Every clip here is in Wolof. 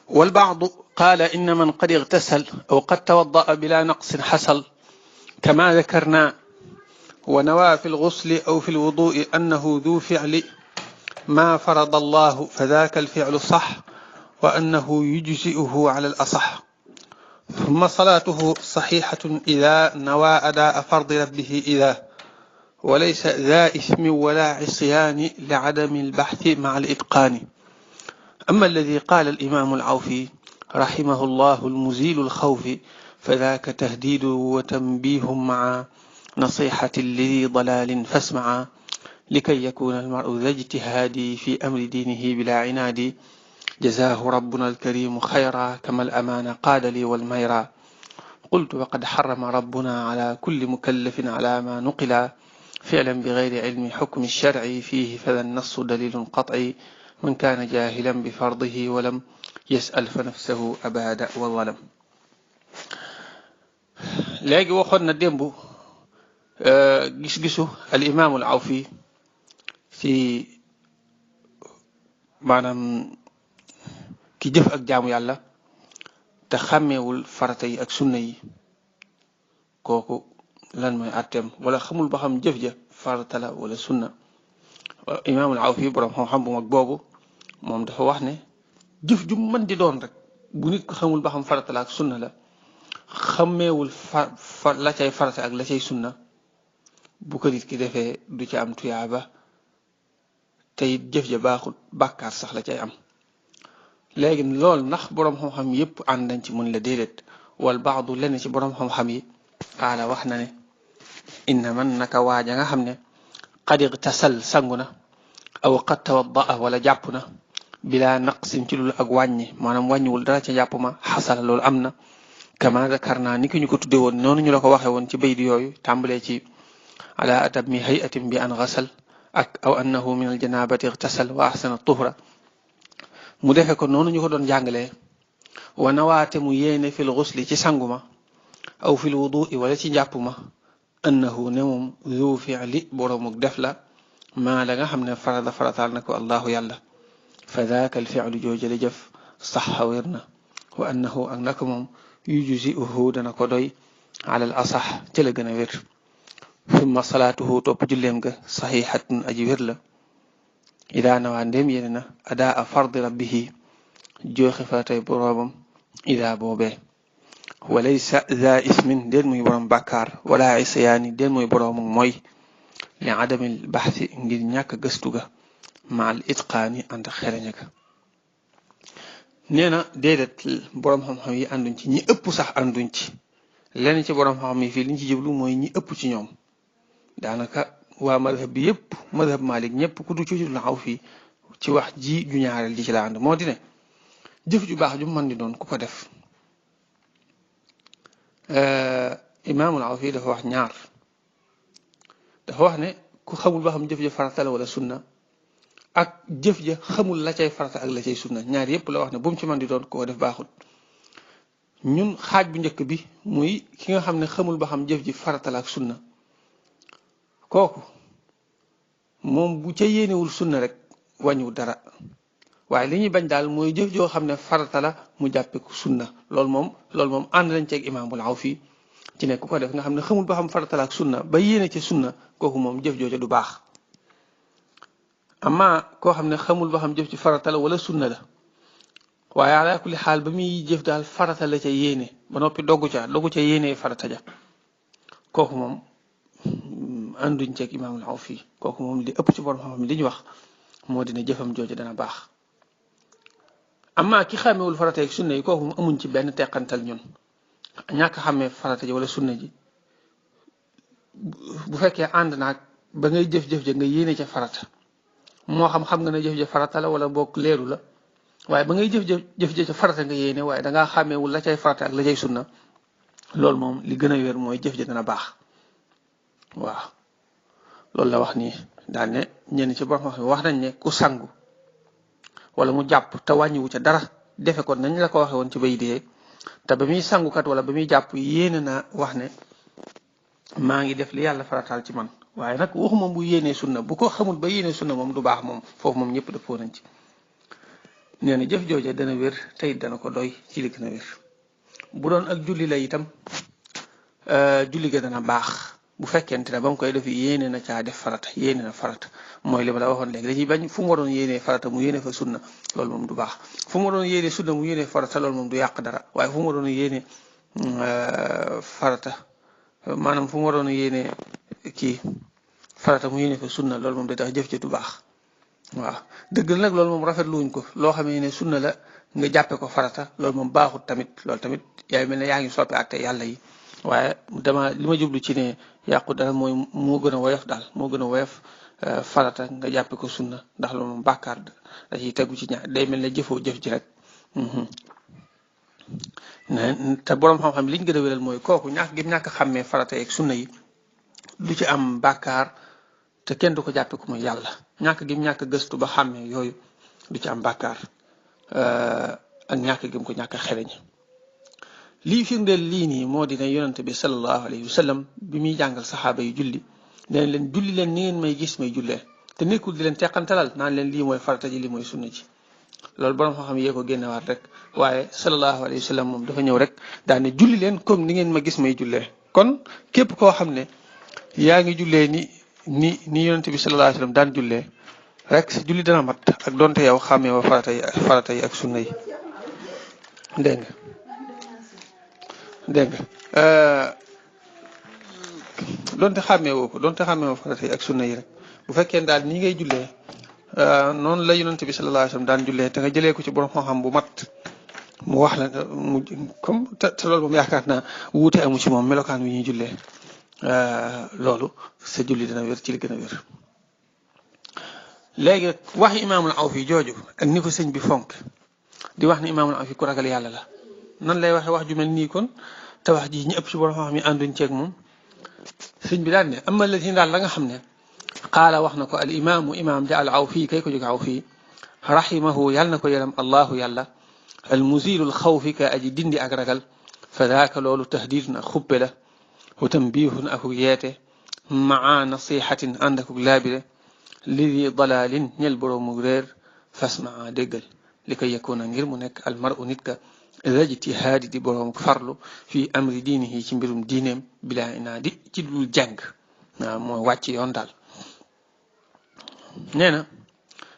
والبعض قال إن من قد اغتسل أو قد توضأ بلا نقص حصل كما ذكرنا، ونوى في الغسل أو في الوضوء أنه ذو فعل ما فرض الله فذاك الفعل صح، وأنه يجزئه على الأصح. ثم صلاته صحيحة إذا نوى أداء فرض ربه إذا، وليس ذا إثم ولا عصيان لعدم البحث مع الإتقان. أما الذي قال الإمام العوفي رحمه الله المزيل الخوف، فذاك تهديد وتنبيه مع نصيحة لذي ضلال فاسمعا، لكي يكون المرء ذا اجتهاد في أمر دينه بلا عناد. جزاه ربنا الكريم خيرا كما الأمان قاد لي والميرا. قلت وقد حرم ربنا على كل مكلف على ما نقل فعلا بغير علم حكم الشرع فيه، فذا النص دليل قطعي. من كان جاهلا بفرضه ولم يسأل فنفسه أباد وظلم. léegi waxoon na démb gis-gisu al imaamul Awfi ci maanaam ki jëf ak jaamu yàlla te xàmmeewul farata yi ak sunna yi, kooku lan mooy àtteem, wala xamul ba xam jëf ja farata la wala sunna. imaamul Awfi borom xam-xam bu mag boobu moom dafa wax ne jëf ju mën di doon rek bu nit ko xamul ba xam farata la ak sunna la, xàmmeewul la cay farata ak la cay sunna, bu ko nit ki defee du ci am tuyaaba te it jëf ja baaxul, bàkkaar sax la cay am. léegi loolu ndax boroom xam-xam yépp ànd nañ ci mun la déedéet. wal baadu lenn ci boroom xam-xam yi qaala wax na ne inna man naka waaja nga xam ne qad igtasal sangu na aw qad tawaddaa wala jàpp na bilaa naqsin ci lul ak wàññi, maanaam wàññiwul dara ca jàpp ma, xasala loolu am na kama zakarna ni ki ñu ko tudde woon noonu ñu la ko waxee woon ci baydi yooyu tàmbalee ci ala adab mi hayatin bi an gasal ak aw annahu min al janabati igtasal wa ahsana tuhra. mu defe ko noonu ñu ko doon jàngalee. wa nawaate mu yéene fil xusli ci sanguma aw fil wudu'i wala ci njàpp ma annahu ne moom zu fi'li boroomuk def la maa la nga xam ne farada farataal na ko allahu yàlla, fa daaka al fi'lu joojale jëf saxa wér na, wa annahu ak naka moom yujzi'uhu dana ko doy ala al asax ca la gën a wér. summa salaatuhu topp julleem ga saxiixatun aji wér la ida nawaa ndéem yéene na adaa fardi rabbihi jooxe faratay boroomam ida boobee, walaysa za ismin déen muy boroom bàkkaar wala isyaani déen muy boroomu mooy li adamil baxsi ngir ñàkk gëstu ga ma al itqaani ànd xereña ga. nee na déedéet boroom xam-xam yi ànduñ ci, ñi ëpp sax ànduñ ci. lenn ci boroom xam-xam yi fii liñ ci jublu mooy ñi ëpp ci ñoom, daanaka waa madhab bi yëpp, madhab Malik ñëpp ku du ci la xaw fii ci wax ji ju ñaareel ji ci la ànd, moo di ne jëf ju baax ju mën di doon ku ko def. imaamul Awfi dafa wax ñaar, dafa wax ne ku xamul ba xam jëf ja farata la wala sunna, ak jëf ja xamul la cay farata ak la cay sunna, ñaar yëpp la wax ne bu mu ci mën di doon ku ko def baaxul. ñun xaaj bu njëkk bi muy ki nga xam ne xamul ba xam jëf ji farata la ak sunna, kooku moom bu ca yéenewul sunna rek wàññiwul dara, waaye li ñuy bañ daal mooy jëf joo xam ne farata la mu jàppe ko sunna. loolu moom ànd nañ ceeg imaamul Awfi ci ne ku ko def nga xam ne xamul ba xam farata la ak sunna ba yéene ci sunna, kooku moom jëf jooja du baax. amma koo xam ne xamul ba xam jëf ci farata la wala sunna la, waaye ala kulli xaal ba muy jëf daal farata la ca yéene ba noppi dogu ca yéene farata ja, kooku moom ànduñ ceeg imaamul Awfi. kooku moom li ëpp ci borom xam-xam li ñu wax moo dina jëfam jooju dana baax. amma ki xàmmewul farata ak sunna yi, kooku moom amuñ ci benn teqantal ñun. ñàkk xàmmee farata ji wala sunna ji bu fekkee ànd naag ba ngay jëf-jëf ja nga yéene ca farata, moo xam nga ne jëf ja farata la wala boog leeru la, waaye ba ngay jëf ja ca farata nga yéene, waaye dangaa xàmmeewul la cay farata ak la cay sunna, loolu moom li gën a wér mooy jëf ja dana baax. waaw loolu la wax nii daal ne ñenn ci borom wax nañ ne ku sangu wala mu jàpp te wàññiwu ca dara defe ko nañ la ko waxe woon ci bay dee, te ba muy sangukat wala ba muy jàpp yéene na wax ne maa ngi def li yàlla farataal ci man, waaye nag waxuma bu yéenee sunna, bu ko xamul ba yéenee sunna moom du baax moom, foofu moom ñëpp dëppoo nañ ci. nee na jëf jooja dana wér tey dana ko doy ci li gën a wér bu doon ak julli la itam julli ga dana baax bu fekkente ne ba mu koy def yéene na caa def farata yéene na farata mooy li ma la waxoon léegi dañuy bañ fu mu waroon yéenee farata mu yéene fa sunna loolu moom du baax fu mu waroon yéene sunna mu yéene farata loolu moom du yàq dara waaye fu mu waroon yéene farata maanaam fu mu waroon yéene kii farata mu yéene fa sunna loolu moom day tax jëf ji du baax waaw dëgg nag loolu moom rafetlu wuñ ko loo xamee ne sunna la nga jàppe ko farata loolu moom baaxut tamit loolu tamit yaay mel ne yaa ngi soppi àtte yàlla yi waaye li ma jublu ci ne yàqu dara mooy moo gën a woyof daal moo gën a woyof farata nga jàppe ko sunna ndax loolu moom bàkkaar da ciy tegu ci ñaar day mel ne jëfoo jëf ji rek te boroom xam-xam liñ gën a wéral mooy kooku ñàkk xàmmee farata yeeg sunna yi du ci am bàkkaar te kenn du ko jàppe ko muy yàlla ñàkk gëstu ba xàmmee yooyu du ci am bàkkaar ak ñàkk ko ñàkk xereñ lii firndeel lii nii moo di ne yonante bi sallallahu alayhi wa sallam bi muy jàngal saxaaba yi julli dana leen julli leen ni ngeen may gis may jullee te nekkul di leen teqantalal naan leen lii mooy farata ji lii mooy sunna ji loolu borom xam-xam yee ko génnewaat rek waaye sallallahu alayhi wa sallam moom dafa ñëw rek daal ne julli leen comme ni ngeen ma gis may jullee kon képp koo xam ne yaa ngi jullee ni yonante bi sallallahu alayhi wa sallam daan jullee rek sa julli dana mat ak donte yow xàmmee wa farata yi ak sunna yi dégg nga donte xàmmee woo farata yi ak sunna yi rek bu fekkee daal ni ngay jullee noonu la yonent bi sallallahu alayhi wasallam daan jullee te nga jëlee ko ci borom xam-xam bu mat mu wax la mu comme te loolu moom yaakaar naa wuute amu ci moom melokaan wi ñuy jullee loolu sa julli dina wér ci li gën a wér. léegi wax imaamul Awfi jooju ak ni ko sëñ bi fonk di wax ni imaamul Awfi ku ragal yàlla la nan lay waxee wax ju mel nii kon te wax ji ñu ëpp ci borom xam-xam yi ànduñ ceeg moom sëñ bi daal ne ama la si daal la nga xam ne qaala wax na ko al imaamu imaam di al Awfi kay ko jóg Awfi rahimahu yàlla na ko yaram allahu yàlla al muzilul xawfi ka aji dindi ak ragal fa daaka loolu tahdidun ak xuppe la wa tambihun akuk yeete maa nasihatin ànd akuk laabire lidi dalalin ñel boroomu réer fasmaa déggal li ko yekkoona ngir mu nekk almaru nit ka ijtihaadi di boroom farlu fii amri diinihi ci mbirum diineem bilaa inaadi ci dul jàng waaw mooy wàcc yoon daal nee na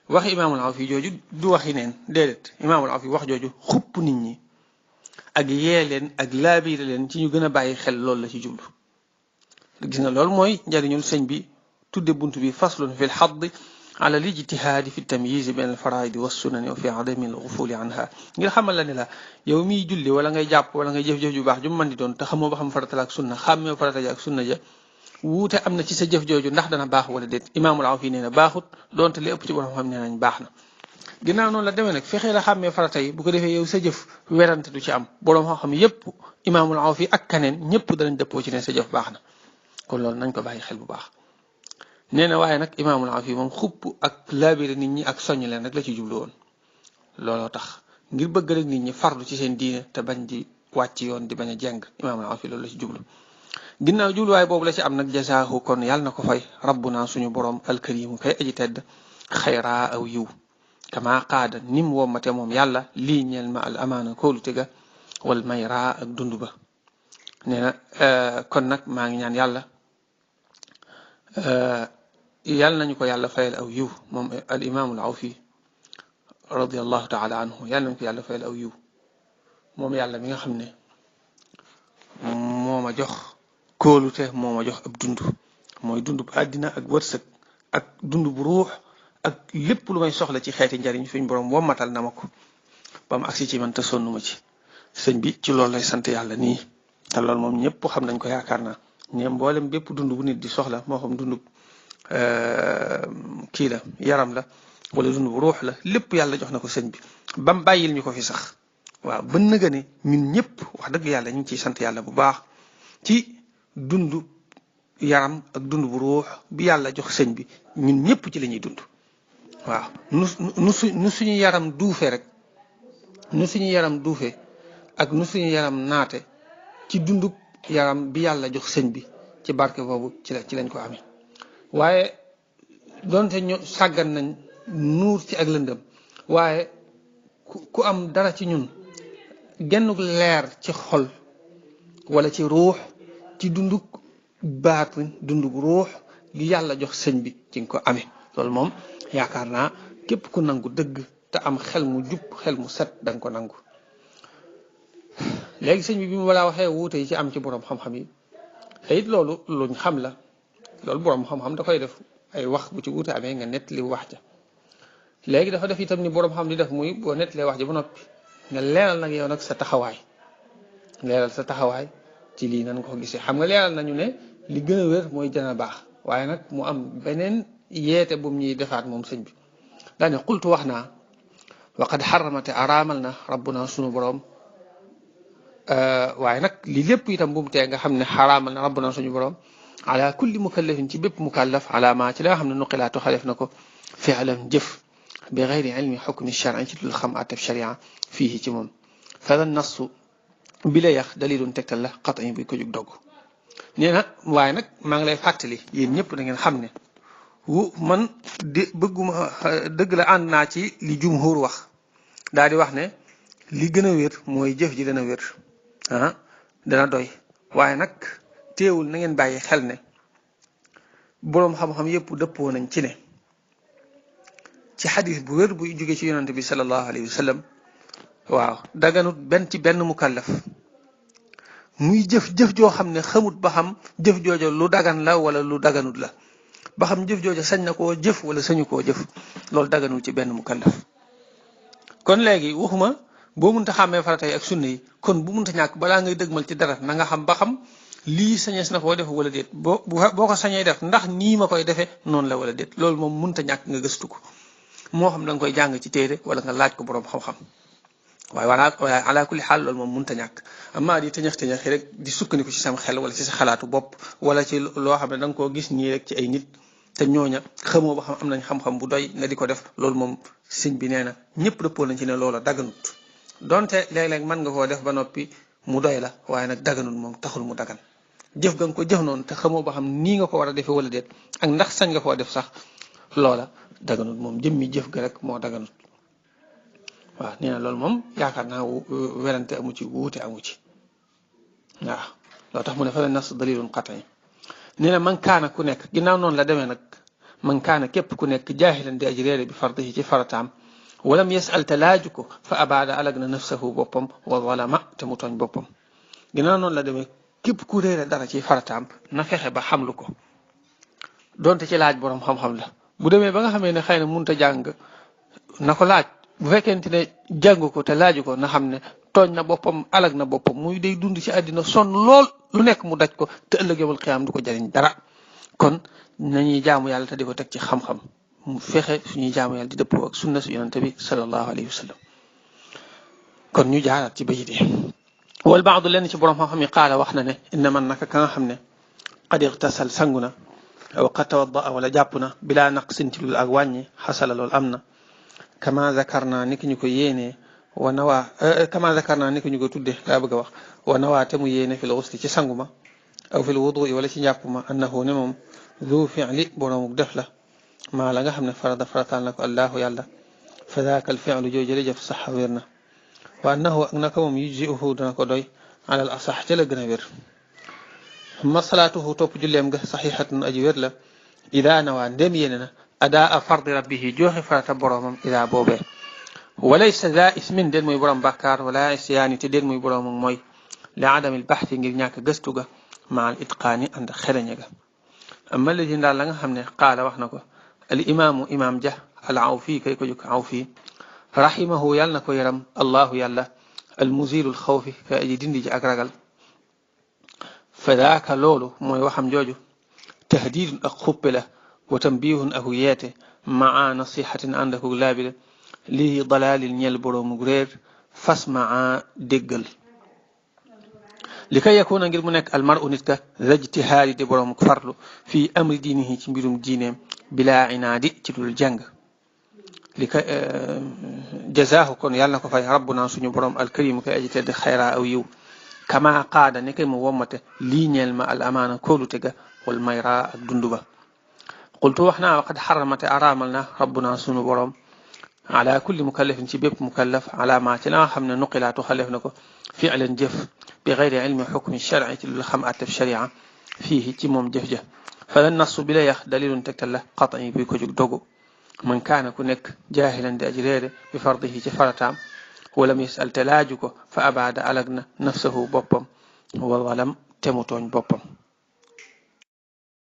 wax imaamul Awfi jooju du waxi neen déedéet imaamul Awfi wax jooju xupp nit ñi ak yee leen ak laabiire leen ci ñu gën a bàyyi xel loolu la ci jublu gis nga loolu mooy njëriñul sëñ bi tudde bunt bi faslun fi lxaddi ala lijtihaadi fi tamyizi bayn alfaraidi wassunani wa fi adami alxufuli anha ngir xamal la ne la yow miy julli wala ngay jàpp wala ngay jëf-jëf ju baax ju mën di doon te xamoo ba xam farata la ak sunna xàmmee farata ja ak sunna ja wuute am na ci sa jëf jooju ndax dana baax wala déet imaamul Awfi nee na baaxut doonte li ëpp ci borom xam nee nañ baax na ginnaaw noonu la demee nag fexee la xàmmee farata yi bu ko defee yow sa jëf werante du ci am borom xam yépp imaamul Awfi ak kaneen ñëpp danañ dëppoo ci ne sa jëf baax na kon loolu nañ ko bàyyi xel bu baax nee na waaye nag imaamul Awfi moom xupp ak laabire nit ñi ak soññ leen rek la ci jublu woon looloo tax ngir bëgg rek nit ñi farlu ci seen diine te bañ di wàcc yoon di bañ a jeng imaamul Awfi loolu la ci jublu ginnaaw jubluwaay boobu la ci am nag jasaahu kon yàlla na ko fay rabbuna suñu borom alkarimu kay aji tedd xayraa aw yiw kama qaada nim wommate moom yàlla lii ñeel ma al amaana kóolu tega wal mayraa ak dund ba nee na kon nag maa ngi ñaan yàlla yàlla nañu ko yàlla fayal aw yiw moom al imaamul Awfi radiallahu taala anhu yàlla nañu ko yàlla fayal aw yiw moom yàlla mi nga xam ne moo ma jox kóolute moo ma jox ab dund mooy dund bu àddina ak wërsëg ak dund bu ruux ak lépp lu may soxla ci xeeti njariñ suñ borom wommatal na ma ko ba mu agsi ci man te sonn ma ci sëñ bi ci loolu lay sant yàlla nii te loolu moom ñëpp xam nañ ko yaakaar naa ñe mboolem bépp dund bu nit di soxla moo xam dund kii la yaram la wala dund bu ruux la lépp yàlla jox na ko sëñ bi bam bàyyil ñu ko fi sax waaw ba nëga ne ñun ñëpp wax dëgg yàlla ñu ngi ciy sant yàlla bu baax ci dund yaram ak dund bu ruux bi yàlla jox sëñ bi ñun ñëpp ci la ñuy dund waaw nu suñu yaram duufe rek nu suñu yaram duufe ak nu suñu yaram naate ci dundu yaram bi yàlla jox sëñ bi ci barke boobu ci lañ ko amee waaye donte ñu sàggan nañ nuur ci ak lëndëm waaye ku am dara ci ñun gennuk leer ci xol wala ci ruux ci dunduk baatin dunduk ruux gi yàlla jox sëñ bi ci nga ko amee loolu moom yaakaar naa képp ku nangu dëgg te am xel mu jub xel mu set da nga ko nangu. léegi sëñ bi bi mu walaa waxee wuute yi ci am ci borom xam-xam yi te it loolu luñ xam la loolu borom xam-xam da koy def ay wax bu ci wuute amee nga nettali wax ja léegi dafa def itam ni borom xam di def muy boo nettalee wax ja ba noppi nga leeral nag yow nag sa taxawaay leeral sa taxawaay ci lii nan ko gisee xam nga leeral nañu ne li gën a wér mooy jana baax waaye nag mu am beneen yeete bu ñuy defaat moom sëñ bi daane qultu wax naa wa qad xaramate araamal na rabbuna sunu borom waaye nag li lépp itam bu mu tee nga xam ne xaraamal na rabbuna suñu borom ala kulli mukallafin ci bépp mukallaf ala ma ci la nga xam ne nuqilaatu xalef na ko fi'lan jëf bi gayri ilmi xukmi shar'i ci dul xam ateb sharia fii ci moom fala nassu bi la yax dalilun tegtal la qat'i bi ko jug dogg nee na waaye nag maa ngi lay fàttali yéen ñëpp da ngeen xam ne man di bëgguma dëgg la ànd naa ci li jumhur wax daal di wax ne li gën a wér mooy jëf ji dana wér dana doy waaye nag teewul na ngeen bàyyi xel ne boroom xam-xam yëpp dëppoo nañ ci ne ci xadis bu wér buy jóge ci yonante bi sallallahu alayhi wa sallam waaw daganut benn mukallaf muy jëf joo xam ne xamut ba xam jëf jooja lu dagan la wala lu daganut la ba xam jëf jooja sañ na koo jëf wala sañu koo jëf loolu daganul ci benn mukallaf kon léegi waxuma boo mënta xàmmee farata yi ak sunna yi kon bu mënta ñàkk balaa ngay dëgmal ci dara na nga xam ba xam lii sañees na koo def wala déet boo ko sañee def ndax nii ma koy defee noonu la wala déet loolu moom mënta ñàkk nga gëstu ko moo xam da nga koy jàng ci téere wala nga laaj ko boroom xam-xam waaye ala kulli xaal loolu moom mënta ñàkk amaa di tëñax rek di sukkandiku ci sam xel wala ci sa xalaatu bopp wala ci loo xam ne da nga koo gis nii rek ci ay nit te ñooña xamoo ba xam am nañ xam-xam bu doy nga di ko def loolu moom sëñ bi nee na ñëpp dëppoo nañ ci ne loola daganut donte léeg-léeg mën nga koo def ba noppi mu doy la waaye nag daganut moom taxul mu dagan jëf nga ko jëf noonu te xamoo ba xam nii nga ko war a defee wala déet ak ndax sañ nga koo def sax loola daganut moom jëmmi jëf ga rek moo daganut waaw nee na loolu moom yaakaar naa werante amu ci wuute amu ci waaw loo tax mu ne fa la nas dalilun qat'i nee na man kaana ku nekk ginnaaw noonu la demee nag man kaana képp ku nekk jaahilan di aji réere bi fardihi ci farataam walam yasal te laaju ko fa abaada alag na nafsahu boppam wa zalama te mu tooñ boppam ginnaaw noonu la demee képp ku réere dara ci farataam na fexe ba xamlu ko donte ci laaj borom xam-xam la bu demee ba nga xamee ne xëy na mënut a jàng na ko laaj bu fekkente ne jàng ko te laaju ko na xam ne tooñ na boppam alag na boppam muy day dund ci àddina sonn lool lu nekk mu daj ko te ëllëg yawmal qiyaam du ko jariñ dara kon nañuy jaamu yàlla te di ko teg ci xam-xam mu fexe suñuy jaamu yàlla di dëppoo ak sunna su yonante bi sallallahu alayhi wa sallam kon ñu jaaraat ci bayit yi wal baadu lenn ci borom xam-xam yi qaala wax na ne inna man naka ka nga xam ne qad igtasal sangu na aw qad tawadda wala jàpp na bilaa naqsin ci lul ak wàññi xasala loolu am na kama zakarna ni ki ñu ko yéenee wa nawaa kama zakarna ni ki ñu ko tudde laa bëgg a wax wa nawaa te mu yéene fil xusli ci sangu ma aw fil wudu wala ci njàpp ma annahu ne moom zu fi'li boroomu def la maa la nga xam ne farataal na ko allahu yàlla fa daaka al fi'lu joo jërëjëf saxa wér na wa annahu ak naka moom yujzi'uhu dana ko doy alal asax ca la gën a wér masalaatuhu topp julleem nga saxiixatun aji wér la ida nawaa ndem yéene na adaa fardi rabbihi joxe farata boroomam ida boobee walaysa daa ismin den muy borom bàkkaar wala isyaani te den muy boroomam mooy li adamil baxti ngir ñàkk gëstu ga maal itqaani ànd xereñe ga amma ladi daal la nga xam ne qaala wax na ko al imaamu imaam ja al awfi kay ko jóg awfi rahimahu yàlla na ko yaram allahu yàlla al muzilul xawfi kay aji dindi ji ak ragal fa daaka loolu mooy waxam jooju tahdidun ak xuppe la wa tambihun ak yeete maa nasihatin ànd ak laabire lii dalaalil ñel boroomu réer fas maa déggal li kay yakuna ngir mu nekk almaru nit ka zajtihaadi di boroomu farlu fii amri diinihi ci mbirum diineem bilaa inaadi ci dul jàng li kay jazaahu kon yàlla na ko fay rabbuna suñu borom alkarimu kay aji tedd xayra aw yiw kama qaada ne kay mu wommate lii ñeel ma al amaana kóolute ga wal mayra ak dundu ba qultu wax naa waqad xaramate araamal na rabbuna suñu borom ala kulli mukallafin ci bépp mukallaf ala ma ci la nga xam ne nuqilaatu xalef na ko fi'lan jëf bi gayri ilmi xukmi shar'i ci lu xam attef sharia fii ci moom jëf ja fala nasu bi la yax dalilun tegtal la qat'i bi ko jóg dogu man kaana ku nekk jaahilan di aji réere bi fardihi ci farataam walam yasal te laaju ko fa abaada alag na nafsahu boppam wa walam temu tooñ boppam